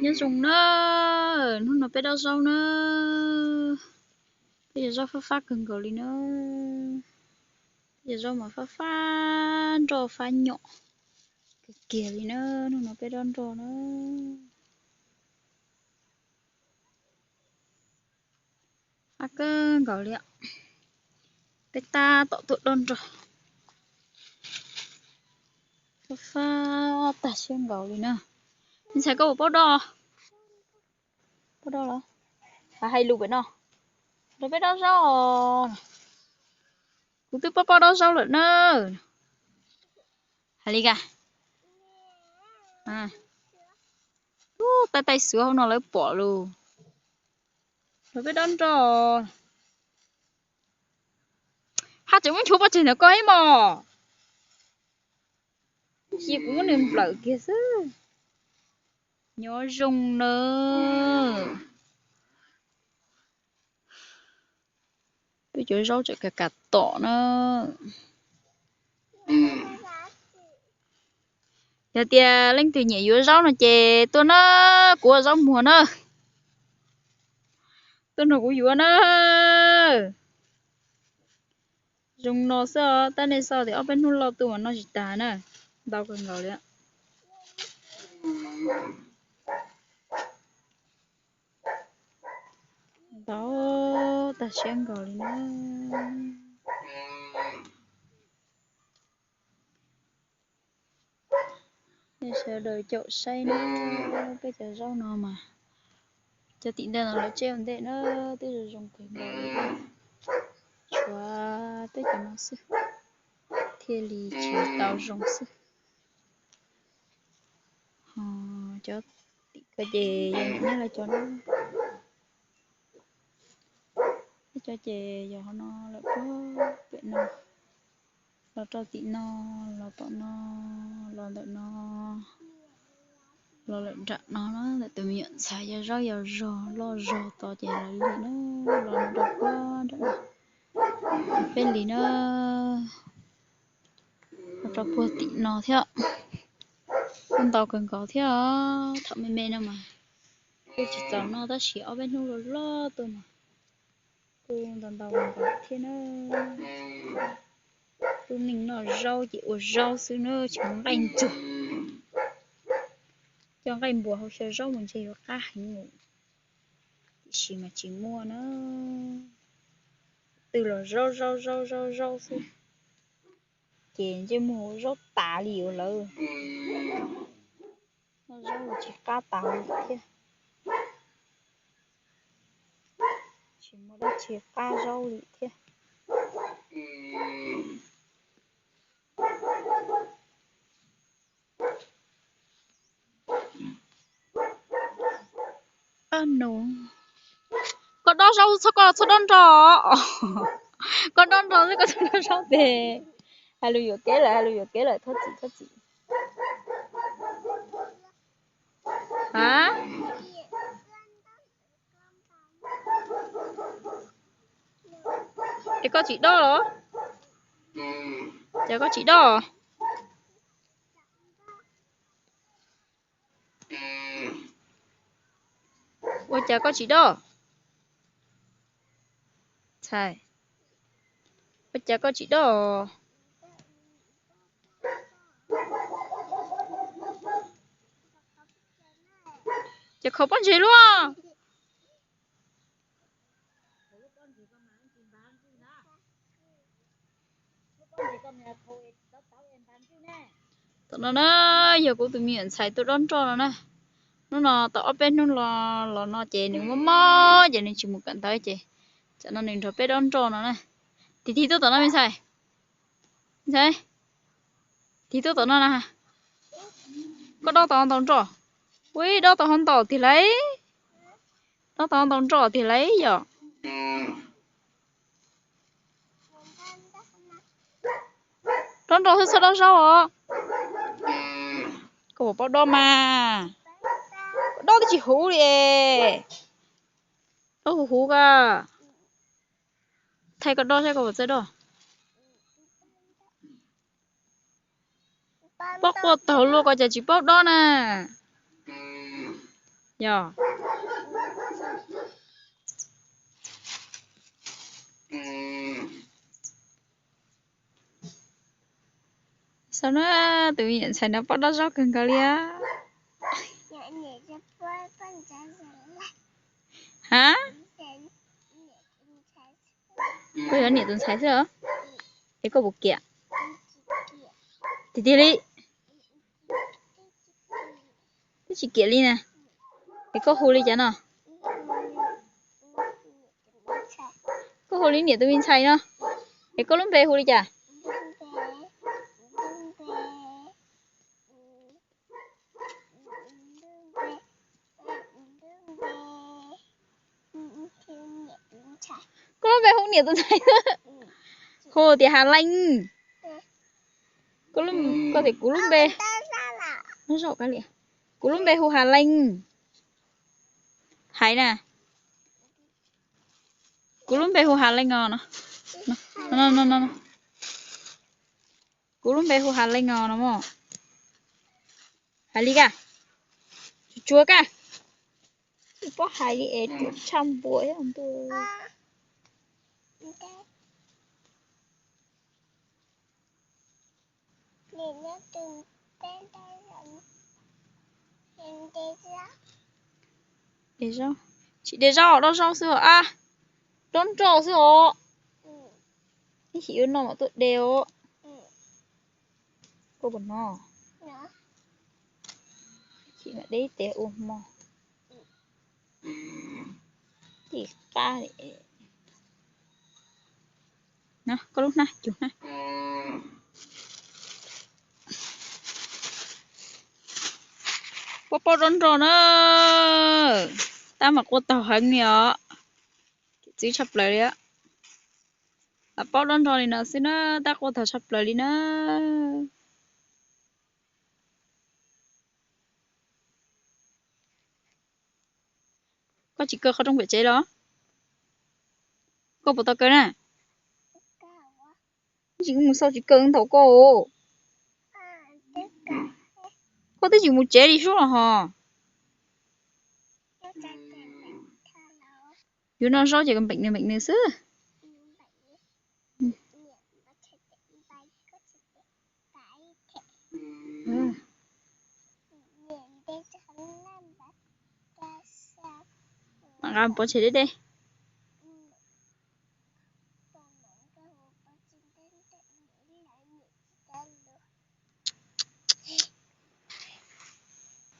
Nyob zoo na, hnub no peb dob zaub na. Peb cov zaub fab fab kawg nkaus li na. Peb cov zaub mas fab fab nroj fab nyom kawg kiag li na. Hnub no peb dob nroj na. Fab kawg nkaus li. Peb tab tom tuaj dob nroj. Fab fab tag siab nkaus li na. Me ntxhais, koj puas paub dob? Paub dob los? Hais lus pem no, rau peb dob zaub os. Kuv twb paub paub dob zaub lawm na. Hais li cas? Ub, taij taij xuav hauv no lawv pom lus. Rau peb dob nroj. Haj tseem muab nchuav pov tseg ntawm koj ib mos. Cia kuv muab nws nplawm kiag xwb. Nyob zoo na. Peb cov zaub tseem kam kam tom na. Yog tias leej twg nyiam yuav zaub no ces tuaj na, kuv ua zaub muag na. Tuaj nrog kuv yuav na. Zoo no xwb os, tab nej xav tias ob peb hnub loj tuaj mas noj tsis tas na. Ntau kawg nkaus li. Ntau tag siab nkaus li na. Nej sawv daws caum saib na, peb cov zaub no mas cov tim ntej no lawv tseb ua ntej na, twb zoo zoo kawg nkaus li. Tshuav peb cov no xwb thiaj li tsis tau zoo xwb. Ho cov tim ko ces yog nyob lawv cov no. Peb cov ces yog hauv no lawm puag pem no, los rau tim no, los tom no, los ntawm no, los lawm nram no na, ntawm tus me nyuam ntxhais yog zaub yog zog loj zog tod ces lawv li na, los no rau puag nram no. Peb li na, los rau puag tim no thiab. Kuj ntau kawg nkaus thiab, thaum me me no mas kuj tsis txaus noj tab sis ob peb hnub loj loj tuaj mas kuj ntau ntau nkaus thiab na. Lub neej noj zaub ces ua zaub xwb na, tsis muaj nqaij ntxuag. Coj nqaij npuas hau xyaw zaub mus ntshe yuav qab heev, tiam sis mas tsis muaj na. Twg los zaub zaub zaub zaub zaub xwb, ces ntsej muag ua zaub tas li lawm. Noj zaub tsis qab tas li thiab. Tsis muaj dab tsi qab zaub li thiab. Koj dob zaub txhob, koj txhob dob nroj. Koj dob nroj xwb, koj txhob dob zaub tes. Hais lus yuam kev lawm, hais lus yuam kev lawm, thov txim, thov txim. Es koj tsis dob los? Ces koj tsis dob. Ua cas koj tsis dob? Ntxhais, ua cas koj tsis dob? Ces khaus pob ntseg luaj. Tam no na, yog kuv tus me nyuam ntxhais tuaj dob nroj no na. Hnub no tau ob peb hnub los no ces nws mob mob ces nws tsis mus kawm ntawv ces tam no nws nrog peb dob nroj no na. Tig tig tuaj tom no me ntxhais. Tig tuaj tom no na. Koj dob tau hov ntaus nroj? Ua ib dob tau hov ntaus tiag lauj. Dob tau hov ntaus nroj tiag lauj yom. Dob nroj xwb txhob dob zaub os. Koj puas paub dob mas? Dob twb tsis huv li. Dob huv huv koj. Thaij koj dob saib koj puas txawj dob. Pob quaj taug luaj koj cas tsis paub dob na. Yog. Saib na, tus me nyuam ntxhais no paub dob zaub kawg nkaus li. Ha? Koj yog niam tus ntxhais xwb os? Es koj puas kiam? Tiag tiag li? Twb tsis kiam li na. Es koj hu li cas no? Koj hu li niam tus me ntxhais no. Es koj lub npe hu li cas? Koj lub npe hu niam tus ntxhais. Hu tias Hà Linh. Koj tias kuv lub npe, kuv lub npe hu Hà Linh. Hais na. Kuv lub npe hu Hà Linh os. Kuv lub npe hu Hà Linh os no mog. Hais li kaj. Tsuag kaj. Tsis paub hais li es tshaj npua ntu. De zaub. Tsis de zaub, dob zaub xwb os. Dob nroj xwb os. Ib chim yuav noj mam tuaj de os. Koj puas noj? Chim mam de ib tes ua hmo. Tim qab li. Koj lub hnab cug hnab. Pob pob dob nroj na. Tab mas quaj taug heev li os. Txwv tshaj plaws li. Pob dob nroj li no xwb na, tab quaj taug tshaj plaws li na. Koj tsis kaw qhov rooj pem tsev los? Koj puas tau kaw na? Tsis mus xauj tsis kaw nthaum koj. Koj twb tsis mus tsev li suab los hos. Yuav noj zaub ces npeem nws npeem nws xwb. Nqa pov tseg deb deb.